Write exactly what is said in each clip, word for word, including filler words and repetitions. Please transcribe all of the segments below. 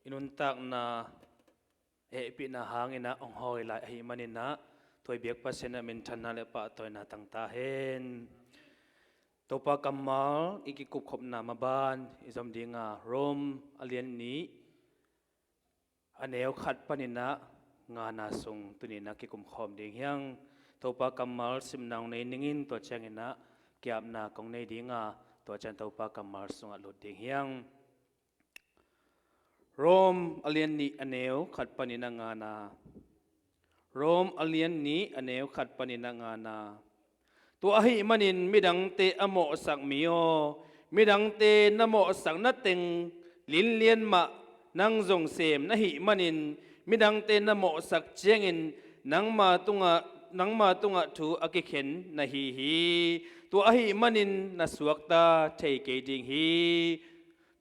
I nuntakna hehpihna hangin ah hong hawi lai ahih manin ah, thu-a biak Pasian in ah minthanna le pahtawina tang ta hen. Topa kammal i kikupkhopna maban i zom ding a, Rom a lian nih, a neu khat panin ah ngana sung tuni-in ah kikumkhawm ding hi hang. Topa kammal simna hong nei ning in, tua ciangin ah ki-apna kong nei ding a, tua ciang Topa kammal sungah lut ding hi hang. Rom a lian nih, a neu khat panin ah ngana. Rom a lian nih, a neu khat panin ah ngana. Tua ahih manin midangte a mawhsak mi aw, midangte na mawhsakna teng linlian mah nang zong sem na hih manin, midangte na mawhsak ciangin nangma tungah, nangma tungah thu a kikhen na hi hi. Tua ahih manin na suakta thei kei ding hi.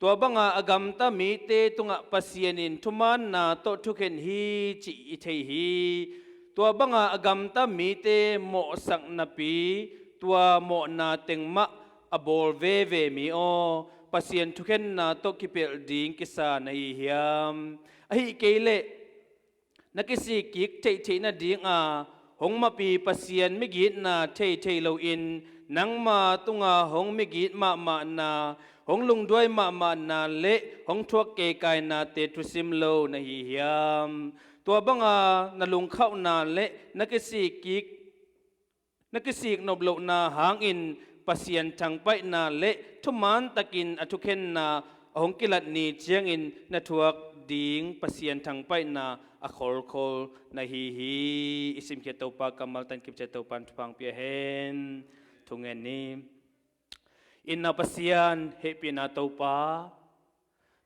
Tua banga a gamta mite tungah Pasian in thumaanna tawh thukhen hi cih i thei hi. Tua banga a gamta mite mawhsak napi, tua mawhna teng mah a bawl veve mi aw, Pasian thukhenna tawh kipelh ding kisa na hi hiam? Ahih kei leh na kisik kik theihtheih nading a, hong mapih Pasian migitna thei thei loin, nangma tunga hong migit mahmahna, hong lungduai mahmahna le hong thuak keikainate thusim lo na hi hiam? Tua banga na lungkhauhna le na kisik kik na kisik nop lohna hangin Pasian thangpaihna le thumaan takin a thukhenna a hong kilat ni ciangin na thuak ding Pasian thangpaihna a kholkhol na hi hi. I simkhiat Topa kammal tangkip ciat Topa in thupha hong pia hen. Thungen ni. Itna Pasian, hehpihna Topa,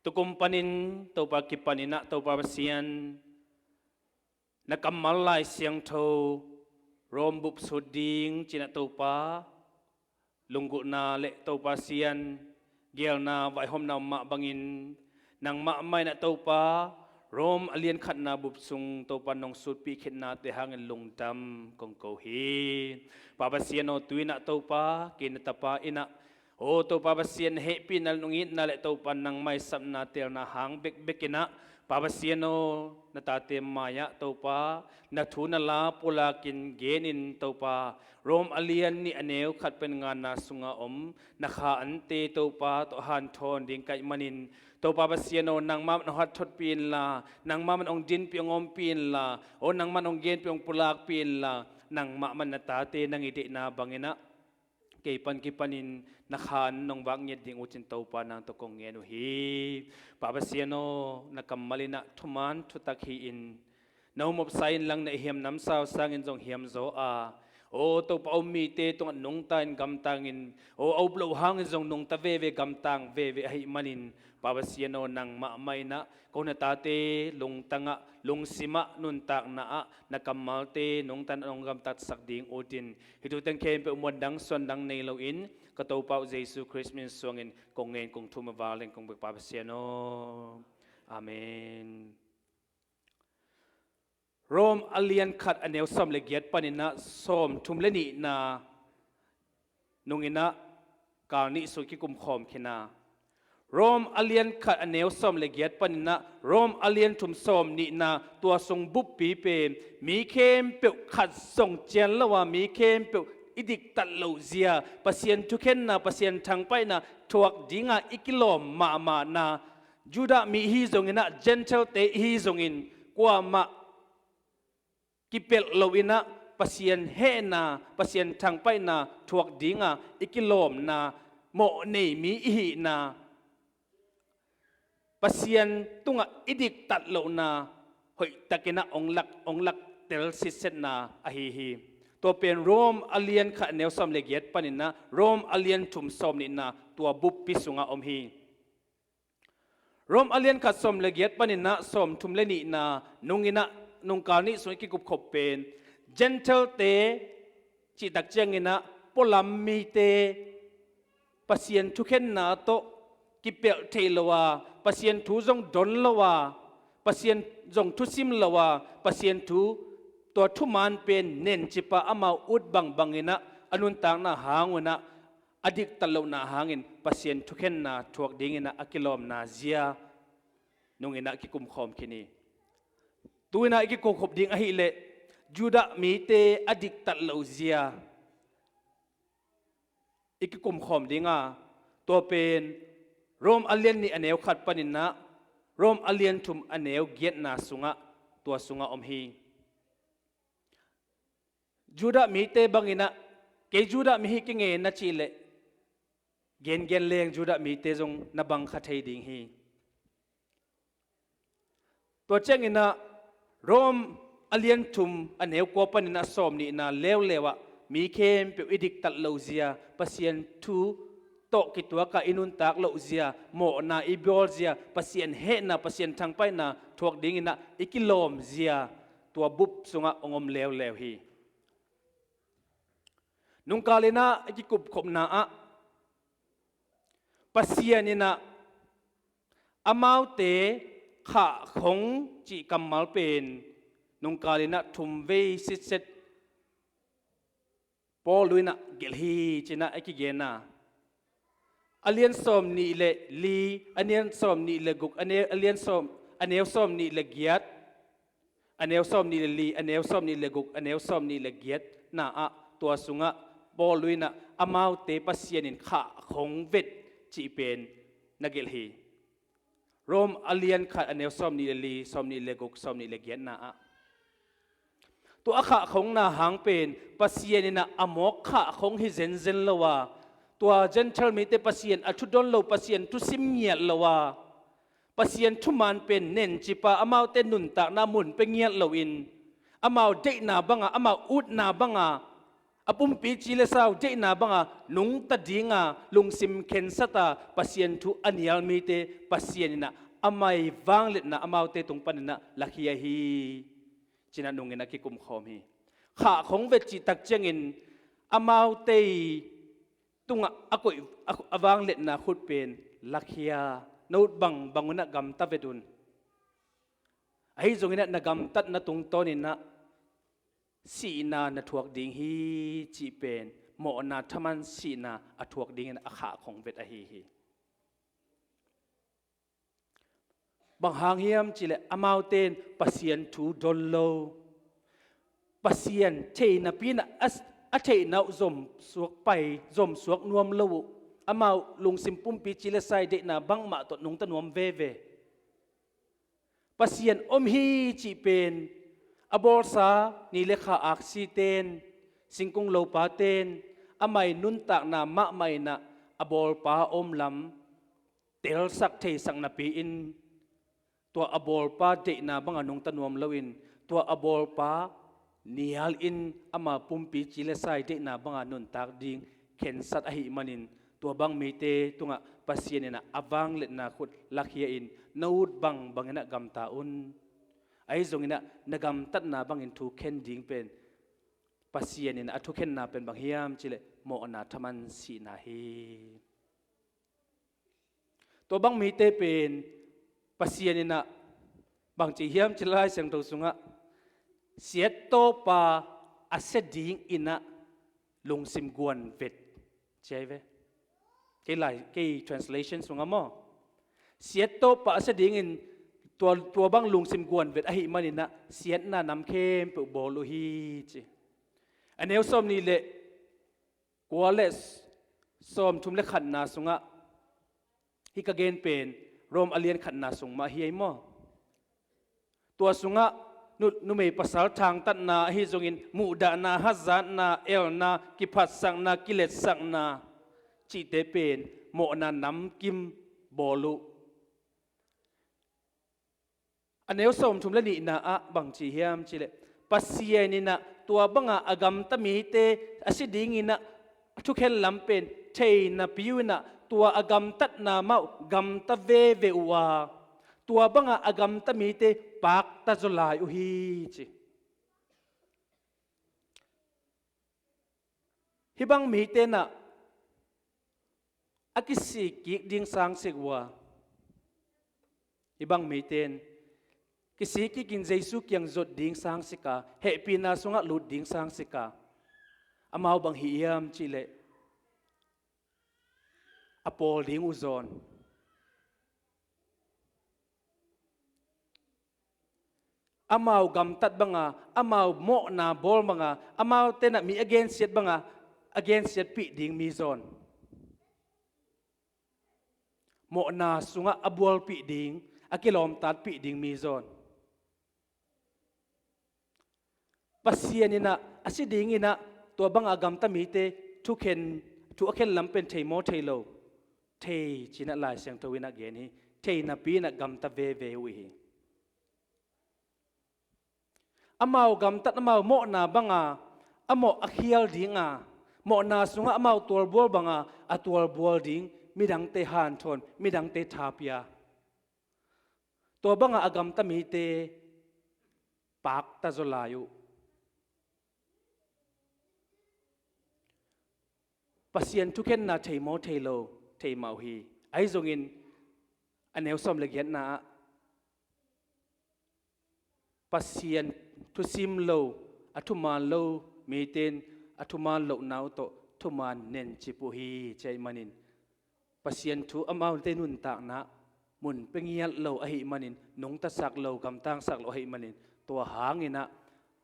tukum panin Topa kipanin ah Topa Pasian, na kammal Lai Siangtho Rom bup sut ding ci-in ah Topa, lunggulhna le Topa Sian, geelna vaihawmna om mah bangin, nangmah mah in ah Topa, Rom a lian khatna bup sung Topa nong sutpih khitnate hangin lungdam kong ko hi. Pa Pasian aw, tu-in ah Topa, kei na tapa in ah, aw Topa Pasian, na hehpihna le nong itna le Topa nangmah i sapna teelna hang bekbek in ah, Pa Pasian aw, na tate mai-ah Topa, na thu na la pulakin genin Topa, Rom a lian nih a neu khat pen ngana sunga om na kha ante Topa tawh hanthawn ding ka hih manin, Topa Pasian aw, nangmah man hong hatthotpih inla, nangmah man hong dinpih hong ompih inla, aw nangmah man hong genpih hong pulakpih inla, nangmah man na tate nang i deihna bangin ah kei pan kipanin na khan nong vak ngiat ding uh cin Topa nang tawh kong ngen uh hi. Pa Pasian aw, na kammal in ah thuman thutak hi-in, na um opsa in lang na i hiam namsau sangin zong hiam zaw a, aw Topa, a um mite tungah nungta in gamtangin, aw a up loh hangin zong nungta veve, gamtang veve ahih manin, Pa Pasian aw, nangmah mah in ah ko na tate lungtangah, lungsimah, nuntakna ah na kammalte nungta in hong gamtatsak ding utin, hih thu teng khempeuh muan dang suan dang nei loin, ka Topa uh Jesu Khrist min suangin kong ngen kong thum a, vanglian kong bek Pa Pasian aw. Amen. Rom a lian khat a neu sawm le giat panin ah sawm thum le nihna nungin ah kal nih sung kikum khawm khin a, Rom a lian khat a neu sawm le giat panin ah Rom a lian thum sawm nihna, tua sung buppi pen mi khempeuh khat zong cian lo a, mi khempeuh i diktat loh zia, Pasian thukhenna, Pasian thangpaihna thuak dinga i kilawm mahmahna, Judah mi ihi zongin ah, Gentile-te ihi zongin, kuamah kipelh loin ah Pasian hehna, Pasian thangpaihna thuak dinga i kilawmna, mawh nei mi ihihna, Pasian tungah i diktat lohna hoihtakin ah hong lak, hong lak tel sitsetna ahi hi. Tua pen Rom a lian khat a neu sawm le giat panin ah Rom a lian thum sawm nihna, tua buppi sungah om hi. Rom a lian khat sawm le giat panin ah sawm thum le nihna nungin ah, nungkal nih sung i kikup khop pen Gentile-te cihtak ciangin ah pualam mite, Pasian thukhenna tawh kipelh theih lo a, Pasian thu zong don lo a, Pasian zong thusim lo a, Pasian thu, tua thuman pen nencip a amau ut bangbangin ah, a nuntakna hang un ah, a diktat lohna hangin Pasian thukhenna thuak dingin ah a kilawmna zia, Nungin ah kikumkhawm khin hi. Tu-in ah i kikumkhop ding ahih leh Judah mite a diktat loh zia i kikumkhawm ding a, tua pen Rom a lian nih a neu khat panin ah Rom a lian thum a neu giatna sungah, tua sungah om hi. Judah mite bangin ah, kei Judah mi hi keng e na cih leh, gengen leng Judah mite zong na bang kha thei ding hi. Tua ciangin ah Rom a lian thum a neu kua panin ah sawm nihna leuleu ah mi khempeuh i diktat loh zia, Pasian thu tawh kituak ah i nuntak loh zia, mawhna i bawl zia, Pasian hehna, Pasian thangpaihna thuak dingin ah i kilawm zia, tua bup sungah hong om leuleu hi. Nungkal in ah i kikupkhopna ah Pasian in ah amaute khahkhong cih kammal pen nungkal in ah thum vei sitset Paul in ah gelh hi ci-in ah a kigen a. A lian sawm nih le li, a lian sawm nih le guk, a ne-, a lian sawm, a neu sawm nih le giat, a neu sawm nih le li, a neu sawm nih le guk, a neu sawm nih le giatna ah, tua sungah Paul in ah amaute Pasian in khahkhong vet cih pen na gelh hi. Rom a lian khat a neu sawm nih le li, sawm nih le guk, sawm nih le giatna ah. Tua a khahkhongna hang pen Pasian in ah a mawk khahkhong hi zenzen lo a, tua Gentile mite Pasian a thu don lo, Pasian thu sim ngiat lo a, Pasian thuman pen nencip a, amaute nuntakna mun pia ngiat loin, amau deihna banga, amau utna banga, a pumpi ci le sau deihna banga nungta dinga lungsim khensat a Pasian thu a nial mite Pasian in ah amai vangliatna amaute tung panin ah lakhia hi ci-in ah nungin a kikumkhawm hi. Khahkhong vet cih tak ciangin amaute tungah a koih a, a vangliatna khut pen lakhia, na ut bangbang un ah gamta vet un. Ahi zongin ah na gamtatna tungtawnin ah sihna na thuak ding hi cih pen mawhna thaman sihna a thuak dingin a khahkhong vet ahi hi. Bang hang hiam cih leh amaute in Pasian thu don lo, Pasian theihnapi in ah a, a theihna uh zomsuak pai, zomsuak nuam lo uh, amau lungsim pumpi ci le sai deihna bangmah tawh nungta nuam veve. Pasian om hi cih pen a bawlsa ni le kha aksite in, singkung lopate in, amai nuntakna mahmah in ah a bawlpa a om lam telsak theisak napi-in, tua a bawlpa deihna banga nungta nuam loin, tua a bawlpa nialin ama pumpi ci le sai deihna banga nuntak ding khensat ahih manin, tua bang mite tungah Pasian in ah a vangliatna khut lakhia in, na ut bangbangin ah gamta un. Ahi zongin ah na gamtatna bangin thu khen ding pen, Pasian in ah a thukhenna pen bang hiam cih leh mawhna thaman sihna hi. Tua bang mite pen Pasian in ah bangci hiam cih leh Lai Siangtho sungah siattawpa a sia dingin ah lungsim guan vet ci ahi ve. Kei lai, kei translation sungah maw, siattawpa a sia dingin tua, tua bang lungsim guan vet ahih manin ah siatna nam khempeuh bawl uh hi ci. A neu sawm nih le kua le sawmthum le khatna sungah, hih ka gen pen Rom a lian khatna sung mah hi ei maw? Tua sungah nu-, numei pasal thangtatna ahi zongin muhdahna, hazatna, elna, kiphatsakna, kiletsakna cihte pen mawhna namkim bawl uh. A neu sawmthum le nihna ah bangci hiam cih leh, Pasian in ah tua banga a gamta mite a si dingin ah a thukhen lam pen thei napi uh in ah tua a gamtatna mah uh gamta veve uh a, tua banga a gamta mite pakta zaw lai uh hi ci. Hih bang mite in ah a kisik kik ding sangsik uh a, hih bang mite in kisik kikin Jesu kiang zot ding sangsik a, hehpihna sungah lut ding sangsik a, amau bang hih hiam cih leh a pawl ding uh zawn. Amau gamtat banga, amau mawhna bawl banga, amaute na mi a gensiat banga a gensiatpih ding mi zawn. Mawhna sungah a bualpih ding, a kilawmtatpih ding mi zawn. Pasian inah a si dinginah tua banga a gamta mite thukhen, thu a khen lam pen thei maw thei lo? Thei cinah Lai Siangtho inah gen hi. Thei napi inah gamta veve uh hi. Amau gamtat amau mawhna banga a mawh a khial dinga, mawhna sungah amau tualbual banga a tualbual ding midangte hanthawn, midangte thapia. Tua banga a gamta mite pakta zaw lai uh. Pasian thukhenna thei maw thei lo, thei mah uh hi. Ahi zongin a neu sawm le giatna ah Pasian thusim lo, a thuman lo mite in a thuman lohna uh tawh thuman nencip uh hi, ci ahih manin Pasian thu amaute nuntakna mun pia ngiat lo ahih manin, nungtasak lo, gamtangsak lo ahih manin, tua hanginah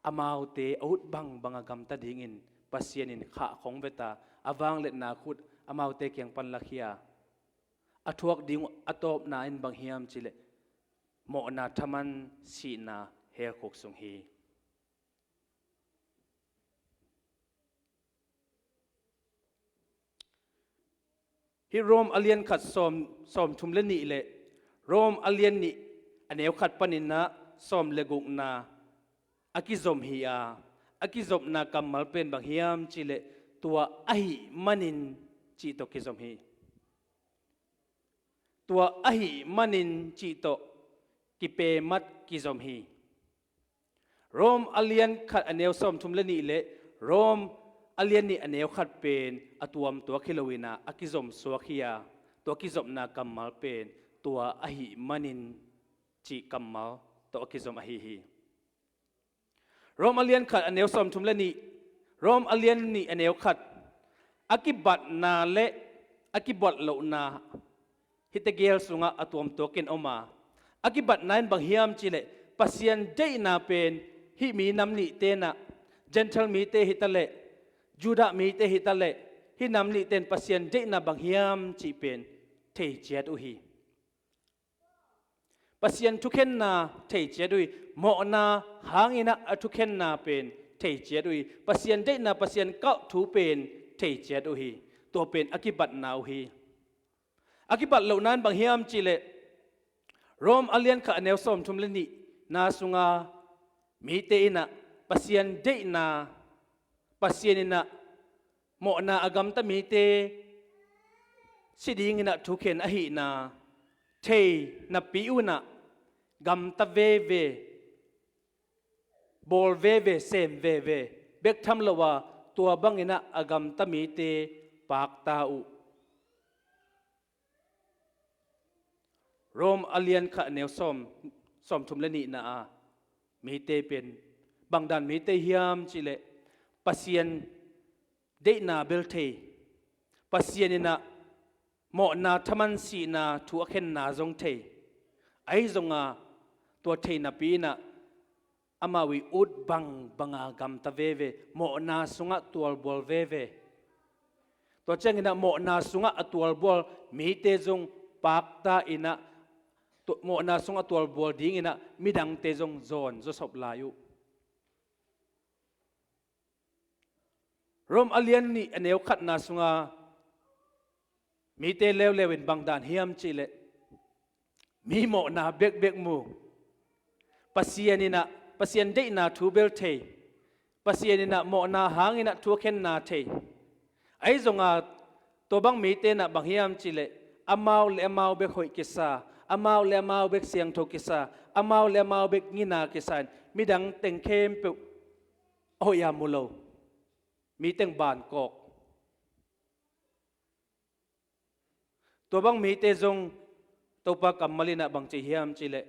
amaute a ut bangbanga gamta dingin Pasian in khah khong veta, a vangliatna khut amaute kiang pan lakhia. A thuak ding uh a tawpna in bang hiam cihleh mawhna thaman sihna helkhuk sung hi. Hih Rom a lian khat sawm, sawm thum le nih le Rom a lian nih a neu khat paninah sawm le gukna a kizom hi a, a kizopna kammal pen bang hiam cihleh tua ahih manin cih tawh kizom hi. Tua ahih manin cih tawh kipemat kizom hi. Rom a lian khat a neu sawm thum le nih le Rom a lian nih a neu khat pen a tuamtuak hi loinah a kizom suak hi a, tua kizopna kammal pen tua ahih manin cih kammal tawh a kizom ahi hi. Rom a lian khat a neu sawm thum le nih, Rom a lian nih a neu khat, a kibatna le a kibat lohna hihte gel sungah a tuamtuakin om a, a kibatna in bang hiam cihleh Pasian deihna pen hih mi nam nihte inah, Gentile mite hitaleh, Judah mite hitaleh, hih nam nihte in Pasian deihna bang hiam cih pen thei ciat uh hi. Pasian thukhenna thei ciat uh hi. Mawhna hanginah a thukhenna pen thei ciat uh hi. Pasian deihna, Pasian kalh thu pen thei ciat uh hi. Tua pen a kibatna uh hi. A kibat lohna in bang hiam cihleh Rom a lian khat a neu sawm thum le nihna sunga mite inah Pasian deihna, Pasian inah mawhna a gamta mite si dinginah thukhen ahihna thei napi unah gamta veve, bawl veve, sem veve bek tham lo a, tua banginah a gamta mite pakta uh. Rom a lian khat a neu sawm, sawm thum le nihna a mite pen bangdan mite hiam cihleh Pasian deihna bel thei, Pasian inah mawhna thaman sihna thu a khenna zong thei. Ahi zonga tua thei napi inah amau i ut bangbanga gamta veve, mawhna sungah tualbual veve. Tua cianginah mawhna sungah a tualbual mite zong pakta inah, tu-, mawhna sungah tualbual dinginah midangte zong zawn zawsop lai uh. Rom a lian nih a neu khatna sunga mite leuleu in bangdan hiam cihleh mi mawhna bekbek mu. Pasian inah, Pasian deihna thu bel thei. Pasian inah mawhna hanginah thu a khenna thei. Ahi zonga tua bang mite inah bang hiam cihleh amau le amau bek hoih kisa, amau le amau bek siangtho kisa, amau le amau bek ngina kisa in midang teng khempeuh a hoih a mu lo. Mi teng bankawk. Tua bang mite zong Topa kammal inah bang ci hiam cihleh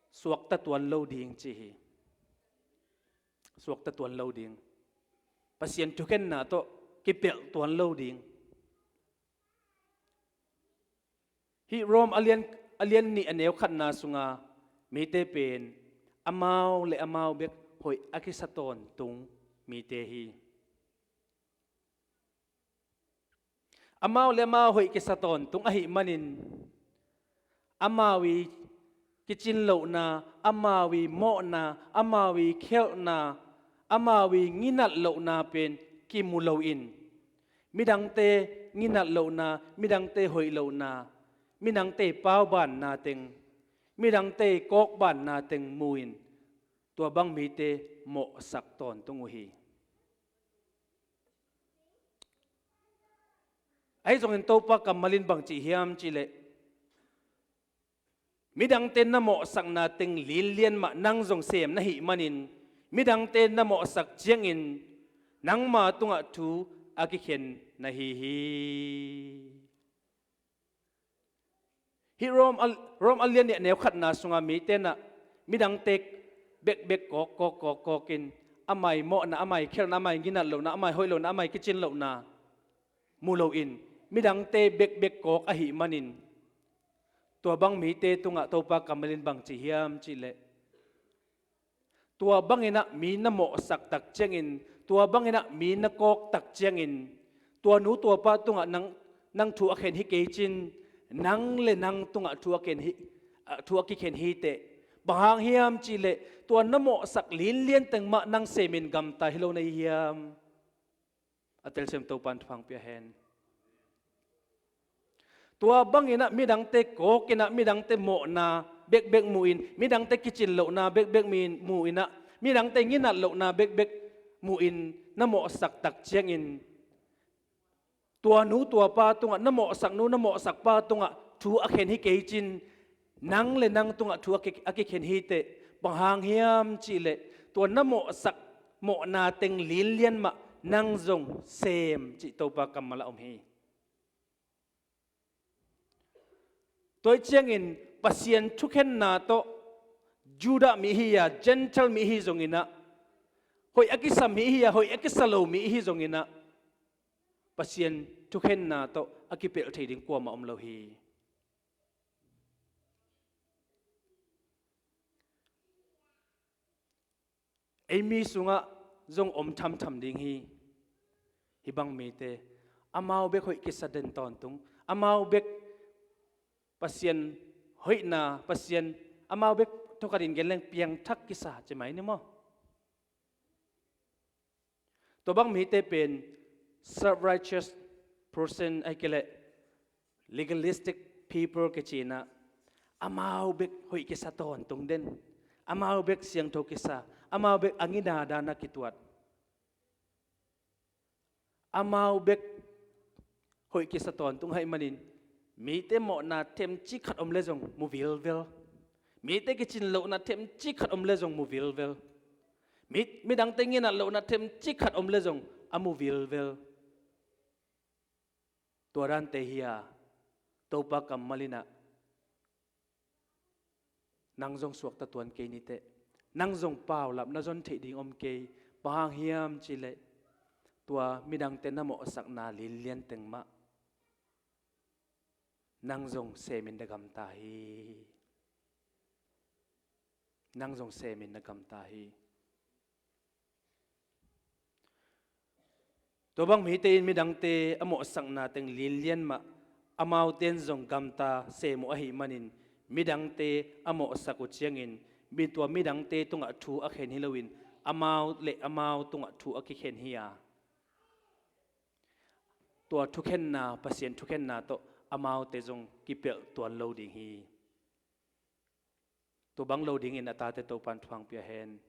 suakta tuan lo ding ci hi. Suakta tuan lo ding. Pasian thukhenna tawh kipelh tuan lo ding. Hih Rom a lian, a lian nih a neu khatna sunga mite pen amau le amau bek hoih a kisa tawntung mite hi. Amau le amau hoih kisa tawntung ahih manin, amau i kicin lohna, amau i mawhna, amau i khelhna, amau i nginat lohna pen kimu loin, midangte nginat lohna, midangte hoih lohna, midangte paubanna teng, midangte kawkbanna teng mu-in, tua bang mite mawhsak tawntung uh hi. Ahi zongin Topa kammal in bang ci hiam cihleh, midangte na mawhsakna teng linlian mah nang zong sem na hih manin, midangte na mawhsak ciangin nangma tungah thu a kikhen na hi hi. Hih Rom a, Rom a lian nih a neu khatna sungah mite in ah midangte bekbek kawk, kawk, kawk, kawk in, amau i mawhna, amau i khelhna, amau i nginat lohna, amau i hoih lohna, amau i kicin lohna mu loin, midangte bekbek kawk ahih manin, tua bang mite tungah Topa kammal in bang ci hiam cihleh, tua bangin ah mi na mawhsak tak ciangin, tua bangin ah mi na kawk tak ciangin, tua nu tua pa tungah nang, nang thu a khen hi kei cin, nang le nang tungah thu a khen hi, ah, thu a kikhen hi teh. Bang hang hiam cihleh, tua na mawhsak linlian teng mah nang semin gamta hi lo na hi hiam? A telsiam Topa in thupha pia hen. Tua bangin ah midangte kawk in ah, midangte mawhna bekbek mu-in, midangte kicin lohna bekbek mu-in, mu-in ah, midangte nginat lohna bekbek mu-in na mawhsak tak ciangin, tua nu tua pa tungah, na mawhsak nu na mawhsak pa tungah thu a khen hi kei cin, nang le nang tungah thu a ki, a kikhen hi teh. Bang hang hiam cihleh, tua na mawhsak mawhna teng linlian mah nang zong sem, cih Topa kammal a om hi. Tua hi ciangin Pasian thukhenna tawh, Judah mi hi-a, Gentile mi hi zongin ah, hoih a kisa mi hi-a, hoih a kisa lo mi hi zongin ah, Pasian thukhenna tawh a kipelh thei ding kuamah om lo hi. Ei mi sungah zong om thamtham ding hi. Hih bang mite, amau bek hoih kisa den tawntung, amau bek Pasian hoihna, Pasian amau bek thukhatin gen leng piangthak kisa ci mai ni maw? Tua bang mite pen self-righteous person ahih kei leh legalistic people kici in ah, amau bek hoih kisa tawntung den, amau bek siangtho kisa, amau bek a ngina dan a kituat, amau bek hoih kisa tawntung ahih manin, mite mawhna themcik khat om le zong mu vilvel. Mite kicin lohna themcik khat om le zong mu vilvel. Mi, midangte nginat lohna themcik khat om le zong a mu vilvel. Tua dante hi-a, Topa kammal in ah, nang zong suakta tuan kei ni teh, nang zong paulap na zon theih ding om kei. Bang hang hiam cihleh, tua midangte na mawhsakna linlian teng mah nang zong semin na gamta hi. Nang zong semin na gamta hi. Tua bang mite in midangte a mawhsakna teng linlian mah amaute in zong gamta sem uh ahih manin, midangte a mawhsak uh ciangin, mi, tua midangte tungah thu a khen hi loin, amau le amau tungah thu a kikhen hi-a, tua thukhenna, Pasian thukhenna tawh amaute zong kipelh tuan lo ding hi. Tua bang lo dingin a tate Topa in thupha pia hen.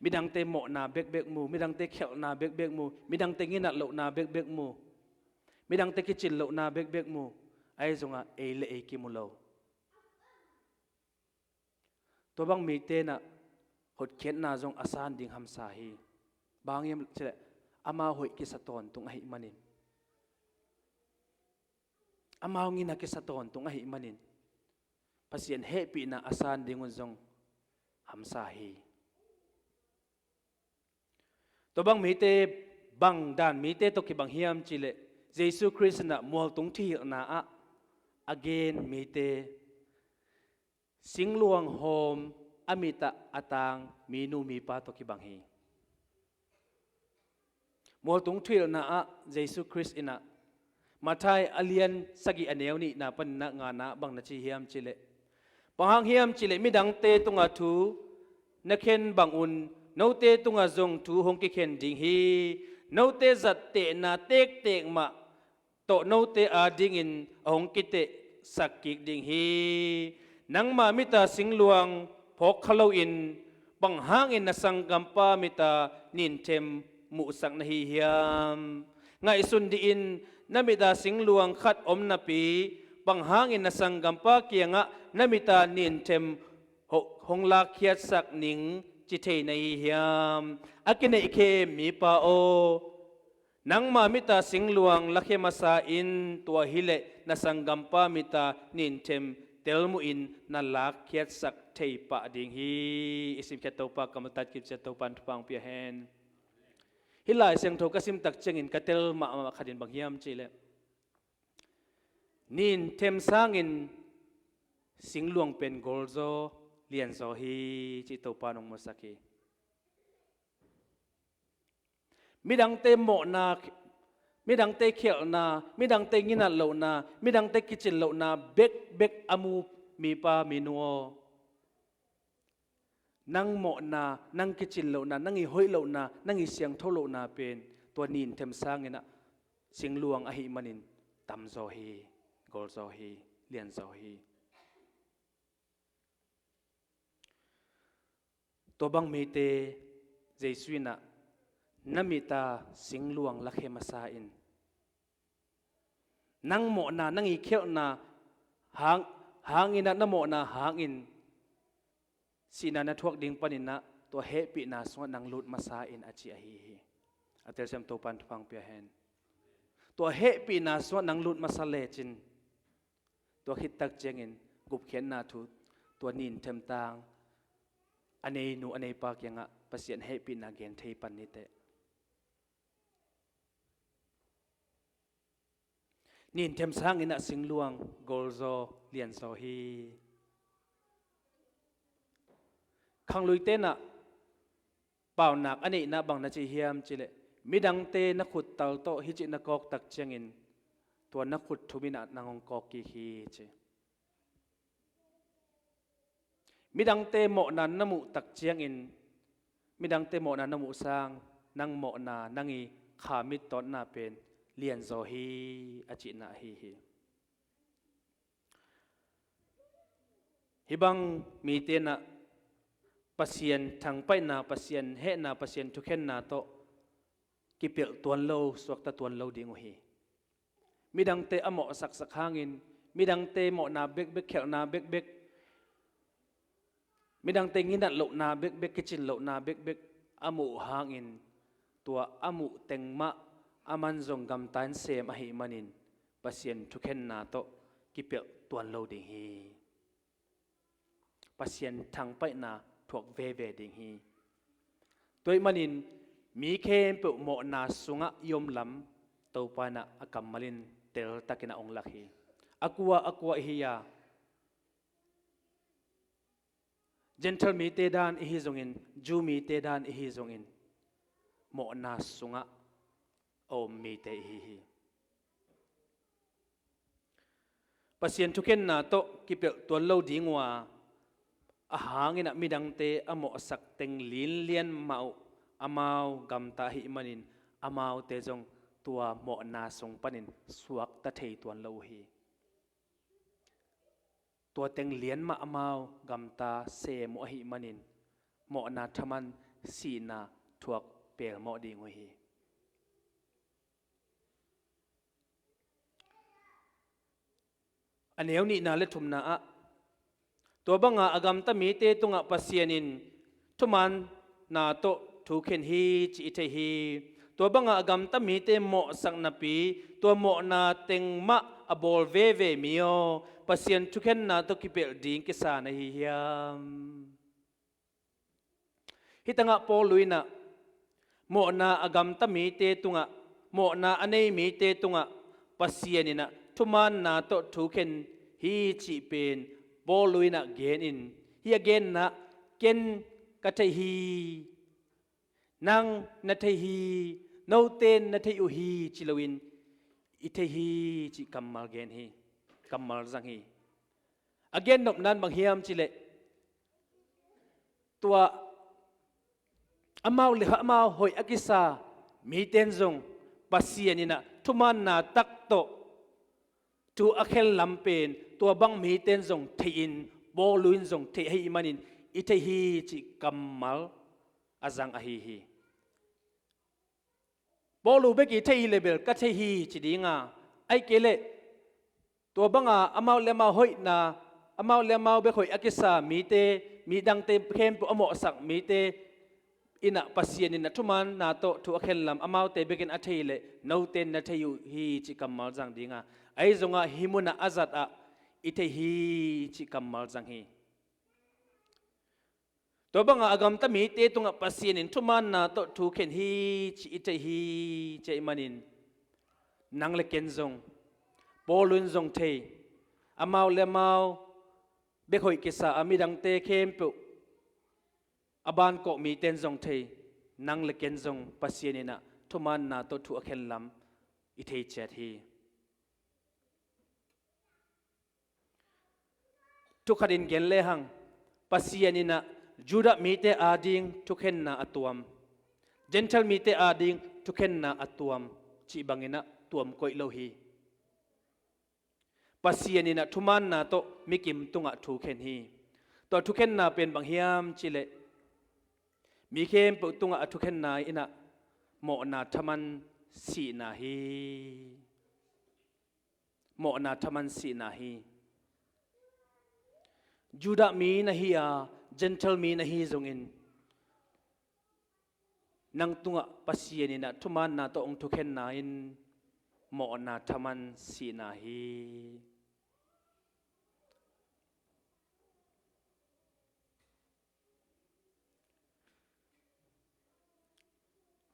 Midangte mawhna bekbek mu, midangte khelhna bekbek mu, midangte nginat lohna bekbek mu, midangte kicin lohna bekbek mu, ahi zongah ei le ei kimu lo. Tua bang mite in ah hotkhiatna zong a san ding hamsa hi. Bang hang hiam cihleh, amau hoih kisa tawntung ahih manin, amau ngina kisa tawntung ahih manin, Pasian hehpihna a san dingun zong hamsa hi. Tua bang mite, bang dan mite tawh kibang hiam cihleh, Jesu Khrist in ah mualtung thuhilhna ah a gen mite, singluang hawm a mit ah a tang minu mipa tawh kibang hi. Mualtung thuhilhna ah Jesu Khrist in ah Matthai a lian sagih a neu nihna panin ah ngana bang na ci hiam cihleh, bang hang hiam cihleh midangte tungah thu na khen bangun note tungah zong thu hong kikhen ding hi. Note zattehna tektek mah tawh note adingin a hong kitehsak kik ding hi. Nangma mita singluang phawk kha loin bang hangin na sanggampa mita ninthem muhsak na hi hiam? Ngaihsun dihin, na mita singluang khat om napi bang hangin na sanggampa kiangah na mita ninthem ho-, hong lakkhiatsak ning ci thei na hi hiam? A kineihkhem mipa aw, nangma mita singluang lakhia masa in, tua hileh na sanggampa mita ninthem telmuhin na lakkhiatsak thei pah ding hi. I simkhiat Topa kammal tat kipciat Topa in thupha hong pia hen. Hih Lai Siangtho ka simtak ciangin ka tel mahmah khatin bang hiam cihleh, ninthem sangin singluang pen golzaw lianzaw hi cih Topa in hong musak hi. Midangte mawhna, midangte khialhna, midangte nginat lohna, midangte kicin lohna bekbek a mu mipa minu aw, nang mawhna, nang kicin lohna, nang i hoih lohna, nang i siangtho lohna pen tua ninthem sangin ah singluang ahih manin tamzaw hi, golzaw hi, lianzaw hi. Tua bang mite Jesu in ah na mita singluang lakhia masa in. Nang mawhna, nang i khialhna hang, hangin ah, na mawhna hangin sihna na thuak ding panin ah tua hehpihna sungah nang lut masa in a ci ahi hi. A telsiam Topa in thupha hong pia hen. Tua hehpihna sungah nang lut masa lecin tua khittak ciangin gupkhiatna thu, tua ninthem tang a neinu a neipa kiangah Pasian hehpihna gen thei pan ni teh. Ninthem sangin ah singluang golzaw lianzaw hi. Khangluite in ah paunak a neihna bang na ci hiam cihleh, midangte na khuttal tawh hih cih na kawktak ciangin tua na khut thumin ah nang hong kawk kik hi ci. Midangte mawhna na muhtak ciangin, midangte mawhna na muh sang nang mawhna, nang i kha mittawtna pen lianzaw hi a cihna ahi hi. Hih bang mite in ah Pasian thangpaihna, Pasian hehna, Pasian thukhenna tawh kipelh tuan lo, suakta tuan lo ding uh hi. Midangte a mawhsaksak hangin, midangte mawhna bekbek, khialhna bekbek, midangte nginat lohna bekbek, kicin lohna bekbek a muh hangin, tua a muh teng mah a man zong gamta in sem ahih manin Pasian thukhenna tawh kipelh tuan lo ding hi. Pasian thangpaihna thuak veve ding hi. Tua ahih manin mi khempeuh mawhna sungah i om lam Topa in ah a kammal in teltakin a hong lak hi. A kua a kua i hi a, Gentile mite dan i hi zongin, Jew mite dan i hi zongin, mawhna sungah a om mite i hi hi. Pasian thukhenna tawh kipelh tuan lo ding uh a, a hangin ah midangte a mawhsak teng linlian mah uh amau gamta ahih manin, amaute zong tua mawhna sung panin suakta thei tuan lo uh hi. Tua teng lian mah amau gamta sem uh ahih manin, mawhna thaman sihna thuak pelmawh ding uh hi. A neu nihna le thumna ah, tua banga a gamta mite tungah Pasian in thumaanna tawh thu khen hi cih i thei hi. Tua banga a gamta mite mawhsak napi, tua mawhna teng mah a bawl veve mi aw, Pasian thukhenna tawh kipelh ding kisa na hi hiam? Hih tangah Paul in ah mawhna a gamta mite tungah, mawhna a nei mite tungah Pasian in ah thumaanna tawh thu khen hi cih pen Paul in ah genin, hih a genna Ken ka thei hi, nang na thei hi, note na thei uh hi ci loin i thei hi cih kammal gen hi. Kammal zang hi. A gen nopna in bang hiam cih leh tua amau le amau hoih a kisa mite in zong Pasian in ah thumaanna tak tawh thu a khen lam pen tua bang mite in zong thei in, Paulu in zong thei ahih manin i thei hi cih kammal a zang ahi hi. Paulu bek i thei hi leh bel ka thei hi ci ding a, ahih kei leh tua banga amau le amau hoihna, amau le amau bek hoih a kisa mite, midangte khempeuh a mawhsak mite in ah Pasian in ah thumaanna tawh thu a khen lam amaute bekin a thei leh note in na thei uh hi cih kammal zang ding a, ahi zongah hih munah a zat ah i thei hi cih kammal zang hi. Tua banga a gamta mite tungah Pasian in thumaanna tawh thu khen hi cih i thei hi cih ahih manin nang le ken zong, Paulu in zong thei, amau le amau bek hoih kisa a midangte khempeuh a bankawh mite in zong thei, nang le ken zong Pasian in ah thumaanna tawh thu a khen lam i thei ciat hi. Thu khat in gen lehang, Pasian in ah Judah mite ading thukhenna a tuam, Gentile mite ading thukhenna a tuam cih bangin ah tuam koih lo hi. Pasian in ah thumaanna tawh mikim tungah thu khen hi. Tua thukhenna pen bang hiam cih leh mi khempeuh tungah a thukhenna in ah mawhna thaman sihna hi. Mawhna thaman sihna hi. Judah mi na hi a, Gentile mi na hi zongin nang tungah Pasian in ah thumaanna tawh hong thukhenna in mawhna thaman sihna hi.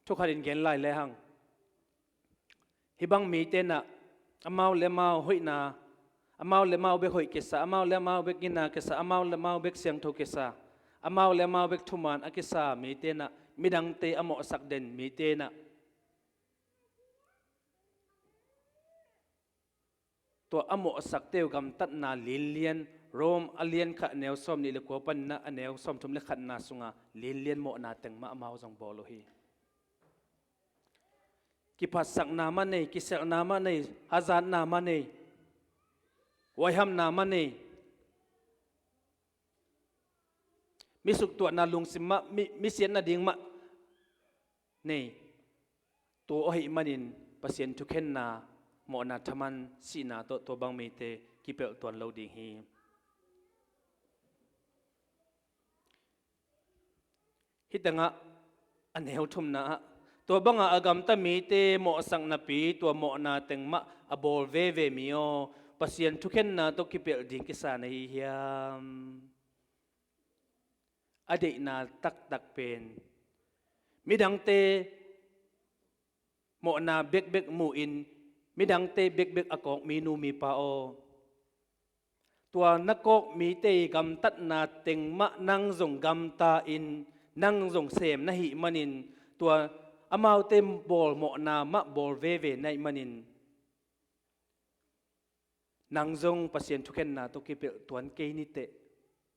Thu khat in gen lai lehang, hih bang mite in ah amau le amau hoihna, amau le amau bek hoih kisa, amau le amau bek gina kisa, amau le amau bek siangtho kisa, amau le amau bek thumaan a kisa mite in ah midangte a mawhsak den mite in ah tua a mawhsakte uh gamtatna linlian, Rom a lian khat a neu sawm nih le kua panin ah a neu sawm thum le khatna sunga linlian mawhna teng mah amau zong bawl uh hi. Kiphatsakna mah nei, kiselhna mah nei, hazatna mah nei, huaihamna mah nei, mi suktuahna lungsim mah, mi, mi siatna ding mah nei. Tua ahih manin Pasian thukhenna mawhna thaman sihna tawh tua bang mite kipelh tuan lo ding hi. Hih tengah a neu thumna ah tua banga a gamta mite mawhsak napi tua mawhna teng mah a bawl veve mi aw, Pasian thukhenna tawh kipelh ding kisa na hi hiam? A deihna taktak pen midangte mawhna bekbek mu-in midangte bekbek a kawk mi nu mi pa aw, tua na kawk mite i gamtatna teng mah nang zong gamta-in nang zong sem na hih manin, tua amaute bawl mawhna mah bawl veve na hih manin, nang zong Pasian thukhenna tawh kipelh tuan kei ni teh,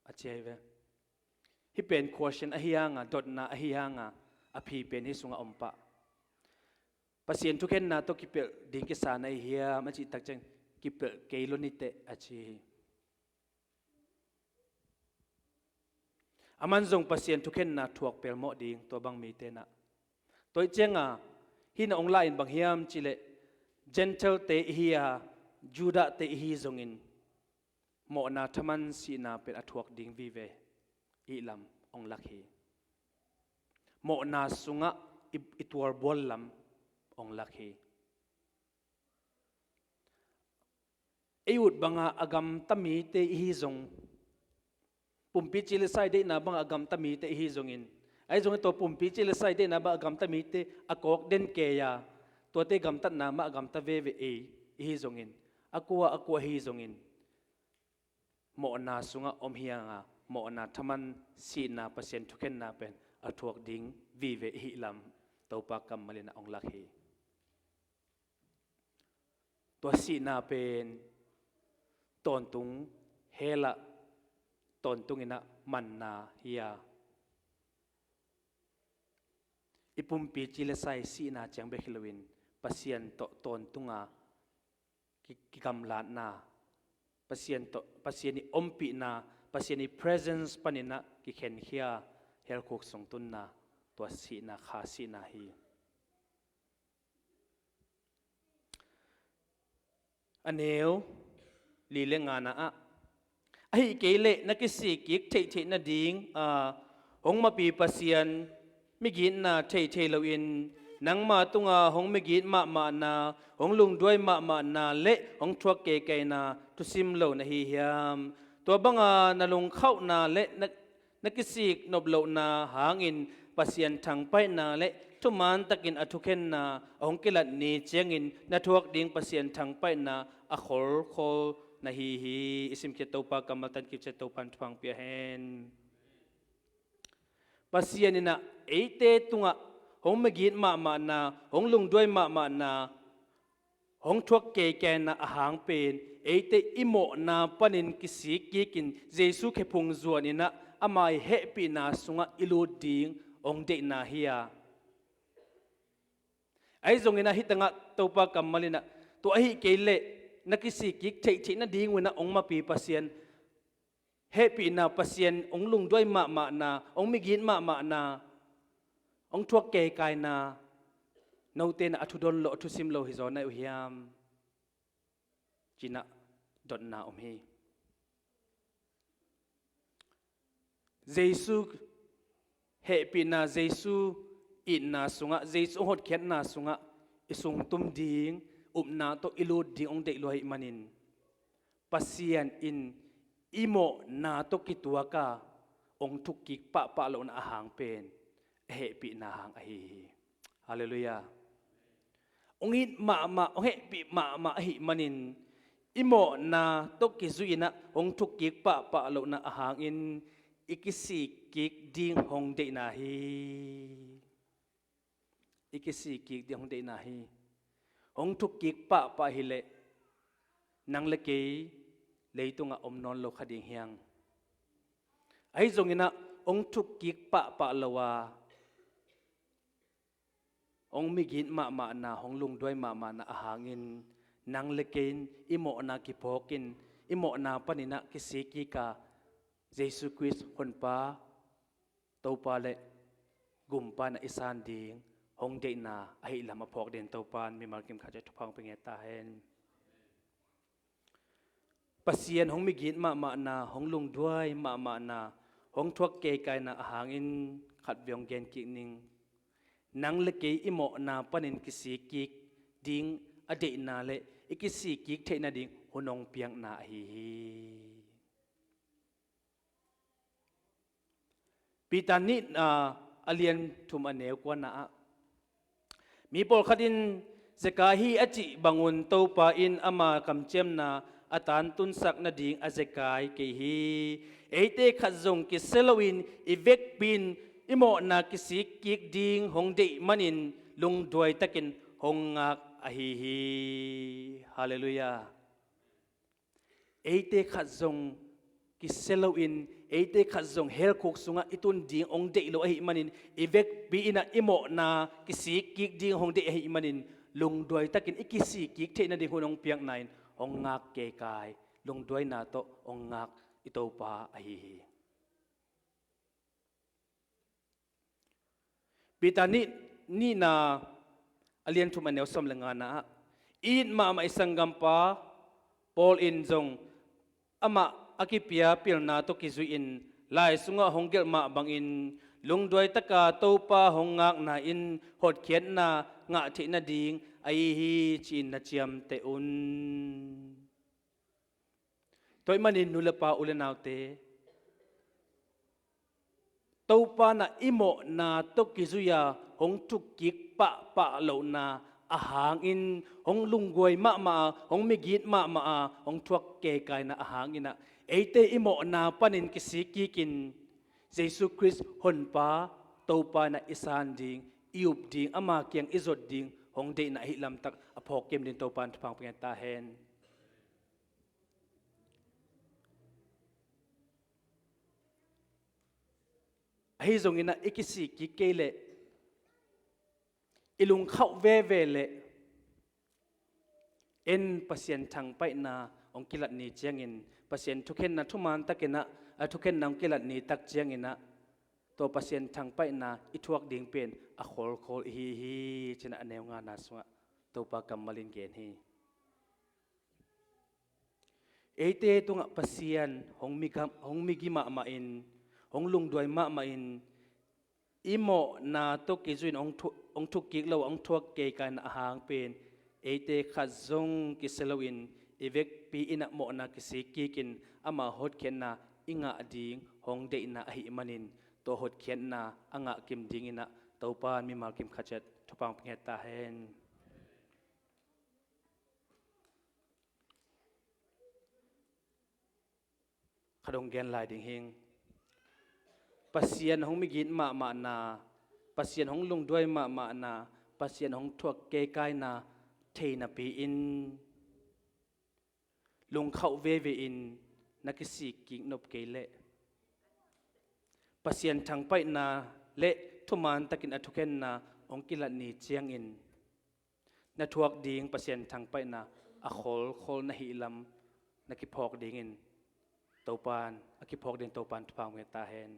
a ci hi ve. Hih pen question ahi hanga, dotna ahi hanga, a phi pen hih sungah om pah. Pasian thukhenna tawh kipelh ding kisa na hi hiam a cih tak ciang, kipelh kei lo ni teh, a ci hi. Aman zong Pasian thukhenna thuak pelmawh ding tua bang mite in ah. Tua hi cianga hih na hong lah in bang hiam cih leh, Gentile-te i hi a, Judah-te i hi zongin mawhna thaman sihna pen a thuak ding vive ih lam hong lak hi. Mawhna sungah i, i tualbual lam hong lak hi. Ei ut banga a gamta mite i hi zong, pumpi ci le sa i deihna banga a gamta mite i hi zongin, ahi zongin tua pumpi ci le sa i deihna banga a gamta mite a kawk den kei a, tuate gamtatna mah a gamta veve ei i hi zongin, a kua a kua hi zongin, mawhna sungah om hi hanga, mawhna thaman sihna Pasian thukhenna pen a thuak ding vive i hih lam Topa kammal in ah hong lak hi. Tua sihna pen tawntung hell ah tawntung in ah manna hi a, i pumpi ci le sa i sihna ciang bek hi loin Pasian tawh tawntung a ki, kigamlatna, Pasian tawh, Pasian i ompihna, Pasian i presence panin ah kikhenkhia hell khuk sung tunna, tua sihna kha sihna hi. A neu li le ngana ah, ahih kei leh na kisik kik theihtheih nading a, hong mapi Pasian migitna theihtheih loin nangma tunga hong migit mahmahna, hong lungduai mahmahna le hong thuak keikaina thusim lo na hi hiam? Tua banga na lungkhauhna le na na kisik nop lohna hangin Pasian thangpaihna le thuman takin a thukhenna a hong kilat ni ciangin na thuak ding Pasian thangpaihna a kholkhol na hi hi. I simkhiat Topa kammal tan kipciat Topan thupha pia hen. Pasian in ah eite tungah hong migit mahmahna, hong lungduai mahmahna, hong thuak keikaina a hang pen eite i mawhna panin kisik kikin Jesu khephung zuan in ah ama i hehpihna sungah i lut ding hong deihna hi a. Ahi zongin ah hih tangah Topa kammal in ah, tua ahih kei leh na kisik kik theihtheih nading un ah hong mapi Pasian hehpihna, Pasian hong lungduai mahmahna, hong migit mahmahna, hong thuak keikaina, note in ah a thudon lo, a thusim lo hi zaw na hi uh hiam? Ci-in ah dotna om hi. Jesu hehpihna, Jesu itna sungah, Jesu hong hotkhiatna sungah i sungtum ding, upna tawh i lut ding hong deih lua ahih manin Pasian in i mawhna tawh kituak a hong thukkik pahpah lohna a hang pen a hehpihna hang ahi hi. Halleluiah. Hong it mahmah, hong hehpih mahmah ahih manin i mawhna tawh kizui in ah hong thukkik pahpah lohna a hangin i kisik kik ding hong deihna hi. I kisik kik ding hong deihna hi. Hong thukkik pahpah hi leh nang le kei leitungah om nawn lo kha ding hiang. Ahi zongin ah hong thukkik pahpah lo a, hong migit mahmahna, hong lungduai mahmahna a hangin nang le kei in i mawhna kiphawkin, i mawhna panin ah kisik kik a, Jesu Khrist Honpa, Topa le Gumpa in ah i san ding hong deihna ahih lam a phawk den Topa in mimal kim khat ciat thupha hong pia ngiat ta hen. Pasian hong migit mahmahna, hong lungduai mahmahna, hong thuak keikaina a hangin khat vei hong gen kik ning. Nang le kei i mawhna panin kisik kik ding a deihna le i kisik kik theih nading hun hong piakna ahi hi. Peter nihna a lian thum a neu kuana ah, mi pawlkhat in Zekai hi a cih bangun Topa in ama kamciamna a tantunsak nading a zekai kei hi. Eite khat zong kisia loin i vekpi in i mawhna kisik kik ding hong deih manin lungduai takin hong ngak ahi hi. Halleluiah. Eite khat zong kisia loin, eite khat zong hell khuk sungah i tun ding hong deih lo ahih manin, i vekpi in ah i mawhna kisik kik ding hong deih ahih manin, lungduai takin i kisik kik theih nading hun hong piakna in hong ngak keikai, lungduaina tawh hong ngak i Topa ahi hi. Peter nih, nihna a lian thum a neu sawm le ngana ah, i it mahmah i sanggampa Paul in zong amah a kipia pilna tawh kizui-in lai sungah hong gelh mah bangin lungduai taka Topa hong ngakna in hotkhiatna ngah theih nading ahi hi ci-in na ciamteh un. Tua ahih manin nu le pa, u le naute, Topa in ah i mawhna tawh kizui-a hong thukkik pahpah lohna a hangin, hong lungduai mahmah a, hong migit mahmah a, hong thuak keikaina a hangin ah Eite i mawhna panin kisik kikin Jesu Khrist Honpa, Topa in ah i san ding, i up ding, ama kiang i zot ding hong deihna ahi lamtak a phawk kim ding Topa in thupha hong pia ta hen. Ahi zongin ah i kisik kik kei leh, i lungkhauh veve leh, en Pasian thangpaihna hong kilat ni ciangin, Pasian thukhenna thuman takin ah, a thukhenna hong kilat ni tak ciangin ah, tua Pasian thangpaihna i thuak ding pen a kholkhol i hi hi, ci-in ah a neu ngana sungah Topa kammal in gen hi. Eite tungah Pasian hong migam, hong migi mahmahin, hong lungduai mahmahin, i mawhna tawh kizui-in hong thu-, hong thuk kik lo, hong thuak keikaina a hang pen, eite khat zong kisia loin, i vekpi in ah mawhna kisik kikin ama hotkhiatna i ngah ding hong deihna ahih manin, tua hotkhiatna a ngah kim dingin ah Topa in mimal kim khat ciat thupha hong pia ta hen. Khat hong gen lai ding hing. Pasian hong migit mahmahna, Pasian hong lungduai mahmahna, Pasian hong thuak keikaina thei napi-in, lungkhauh veve-in na kisik kik nop kei leh, Pasian thangpaihna le thuman takin a thukhenna hong kilat ni ciangin, na thuak ding Pasian thangpaihna a kholkhol na hih lam na kiphawk dingin Topa in, a kiphawk ding Topa in thupha hong pia ta hen.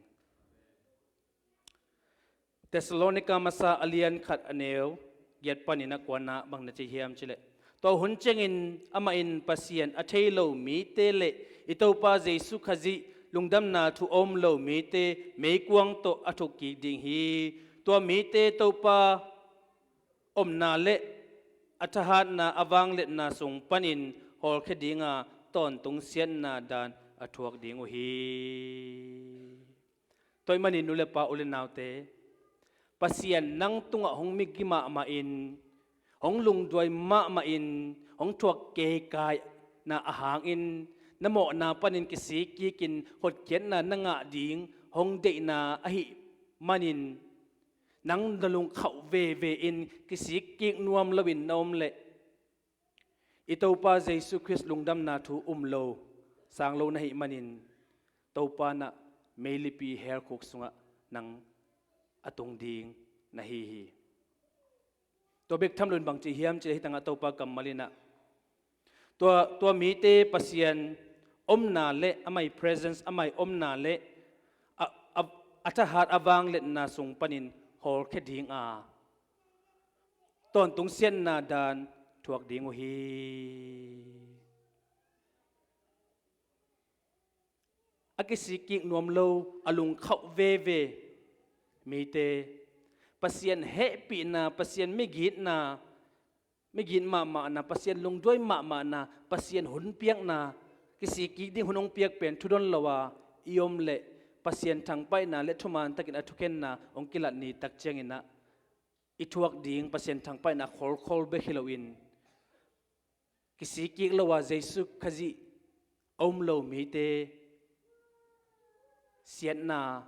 Thessalonika masa a lian khat a neu giat panin a kuana bang na ci hiam cih leh, tua hun ciangin amah in Pasian a thei lo mite le i Topa Jesu Khazih lungdamna thu a um lo mite meikuang tawh a thuk kik ding hi. Tua mite Topa omna le a thahatna a vangliatna sung panin hawlkhia dinga tawntung siatna dan a thuak ding uh hi. Tua ahih manin nu le pa, u le naute, Pasian nang tungah hong migi mahmahin, hong lungduai mahmahin, hong thuak keikaina a hangin, na mawhna panin kisik kikin hotkhiatna na ngah ding hong deihna ahih manin, nang na lungkhauh veve in kisik kik nuam loin na om leh, i Topa Jesu Khrist lungdamna thu um lo, sang lo na hih manin, Topa in ah meilipi hell khuk sungah nang a tung ding na hi hi. Tua bek tham loin bang ci hiam cih leh, hih tangah Topa kammal in ah, tua, tua mite Pasian omna le amah ii presence, amah ii omna le a, a, a thahat a vangliatna sung panin hawlkhia dinga tawntung siatna dan thuak ding uh hi. A kisik kik nuam lo, a lungkhauh veve mite, Pasian hehpihna, Pasian migitna, migit mahmahna, Pasian lungduai mahmahna, Pasian hun piakna, kisik kik ding hun hong piak pen thudon lo a i om leh, Pasian thangpaihna le thuman takin a thukhenna hong kilat ni tak ciangin ah, i thuak ding Pasian thangpaihna kholkhol bek hi loin, kisik kik lo a Jesu Khazih a um lo mite siatna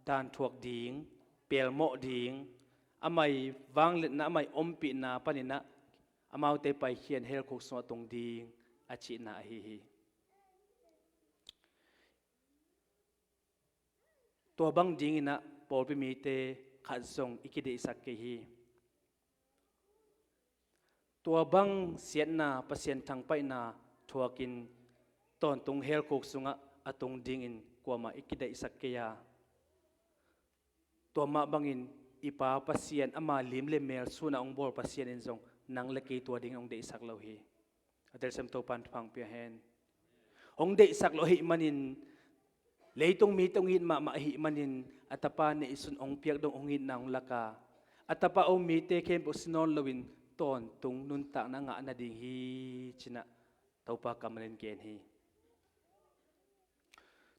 dan thuak ding, pelmawh ding, amah ii vangliatna, amah ii ompihna panin ah amaute Paikhian hell khuk sungah tung ding a cihna ahi hi. Tua bang dingin ah pawlpi mite khat zong i kideihsak kei hi. Tua bang siatna, Pasian thangpaihna thuakin tawntung hell khuk sungah a tung dingin kuamah i kideihsak kei a, tua mah bangin i Pa Pasian, ama lim le mel sun a hong bawl Pasian in zong nang le kei tua dingin hong deihsak lo hi. A telsiam Topa in thupha hong pia hen. Hong deihsak lo ahih manin, leitung mite hong it mahmah ahih manin, a Tapa neihsun hong piak dong hong itna hong lak a, a Tapa a um mite khempeuh si nawn loin tawntung nuntakna ngah nading hi, ci-in ah Topa kammal in gen hi.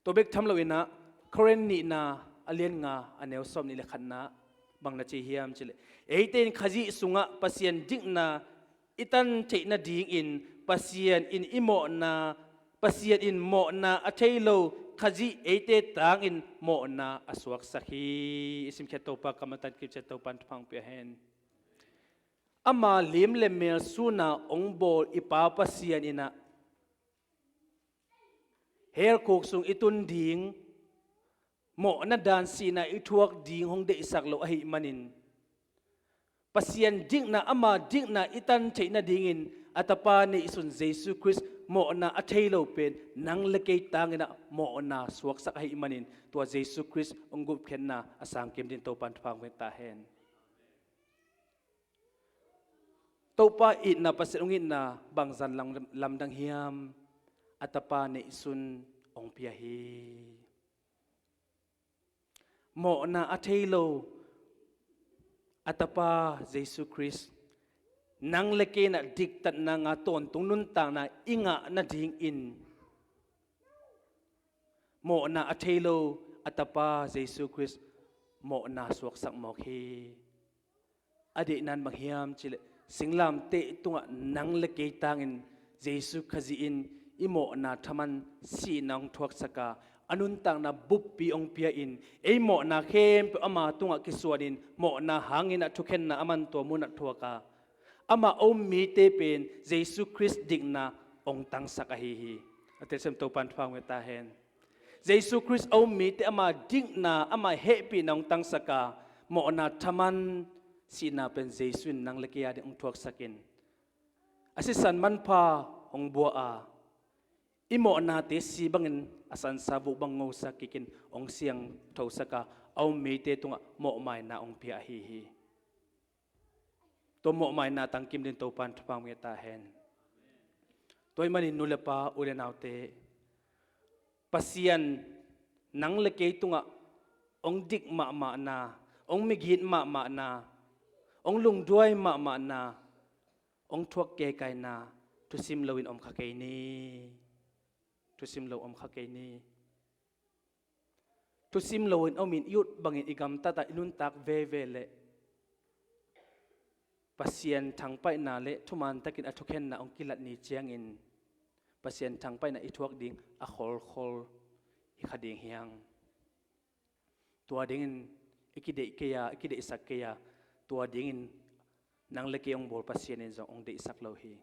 Tua bek tham loin ah, Korin nihna a lian nga a neu sawmnih le khatna bang na ci hiam cih leh, eite in Khazih sungah Pasian dikna i tan theih nadingin Pasian in i mawhna Pasian in mawhna a thei lo Khazih eite tangin mawhna a suaksak hi. I simkhiat Topa kamatan kipciat Topan thupha pia hen. Ama lim le mel suna ong bawl i Pa Pasian inah hell khuk sung i tun ding, mawhna dan sihna i thuak ding hong deihsak lo ahih manin, Pasian dikna, ama dikna i tan theih nadingin a Tapa neihsun Jesu Khrist mawhna a thei lo pen nang le kei tanginah mawhna suaksak ahih manin, tua Jesu Khrist hong gupkhiatna a sangkim din Topan thupha hong pia ta hen. Topa itna, Pasian hong itna bangzah lam-, lamdang hiam? A Tapa neihsun hong pia hi. Mawhna a thei lo a Tapa Jesu Khrist, nang le kei inah diktatna nga tawntung nuntakna i ngah nadingin, mawhna a thei lo a Tapa Jesu Khrist mawhna suaksak mawk hi. A deihna in bang hiam cih leh, singlamteh tungah nang le kei tangin Jesu Khazih in i mawhna thaman sihna hong thuaksak a, a nuntakna buppi hong pia in, ei mawhna khempeuh ama tungah kisuanin, mawhna hangin a thukhenna a man tua munah thuak a, amah a um mite pen Jesu Khrist dikna hong tangsak ahi hi. A telsiam Topan thupha hong pia ta hen. Jesu Khrist a um mite ama dikna, ama hehpihna hong tangsak a, mawhna thaman sihna pen Jesu in nang le kei a ding hong thuaksak in, a sisan manpha hong bua a, i mawhnate si bangin a sansa vuk bang ngosak kikin hong siangthosak a, a um mite tungah mawhmaina hong pia ahi hi. Tua mawhmaina tangkim din Topan thupha hong pia ta hen. Tua ahih manin nu le pa, u le naute, Pasian nang le kei tungah hong dik mahmahna, hong migit mahmahna, hong lungduai mahmahna, hong thuak kekaina thusim loin om kha kei ni. Thusim lo om kha kei ni. Thusim loin om in, i ut bangin i gamtatah i nuntak veve leh Pasian thangpaihna le thuman takin a thukhenna hong kilat ni ciangin, Pasian thangpaihna i thuak ding a kholkhol hi kha ding hiang. Tua dingin i kideih kei a, i kideihsak kei a, tua dingin nang le kei hong bawl Pasian in zong hong deihsak lo hi.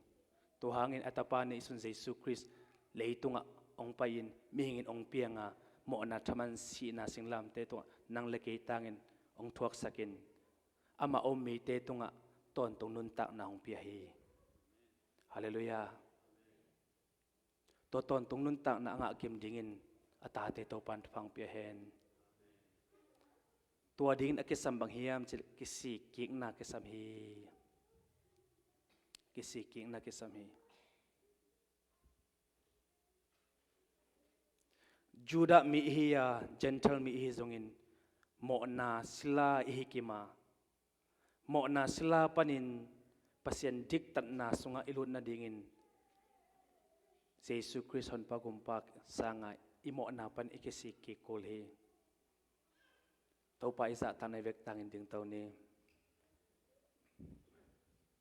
Tua hangin a Tapa neihsun Jesu Khrist leitungah hong pai-in, mihingin hong piang a, mawhna thaman sihna singlamteh tungah nang le kei tangin hong thuaksak in, amah a um mite tungah tawntung nuntakna hong pia hi. Halleluiah. Tua tawntung nuntakna a ngah kim dingin a tate Topan thupha hong pia hen. Tua dingin a kisam bang hiam cih leh, kisik kikna kisam hi. Kisik kikna kisam hi. Judah mi ihi a, Gentile mi ihi zongin, mawhna sila ihi kim a, mawhna sila panin Pasian diktatna sungah i lut nadingin Jesu Khrist Honpa Gumpa sangah i mawhna pan i kisik kik kul hi. Topa i zahtakna i vekpi tangin dingto ni.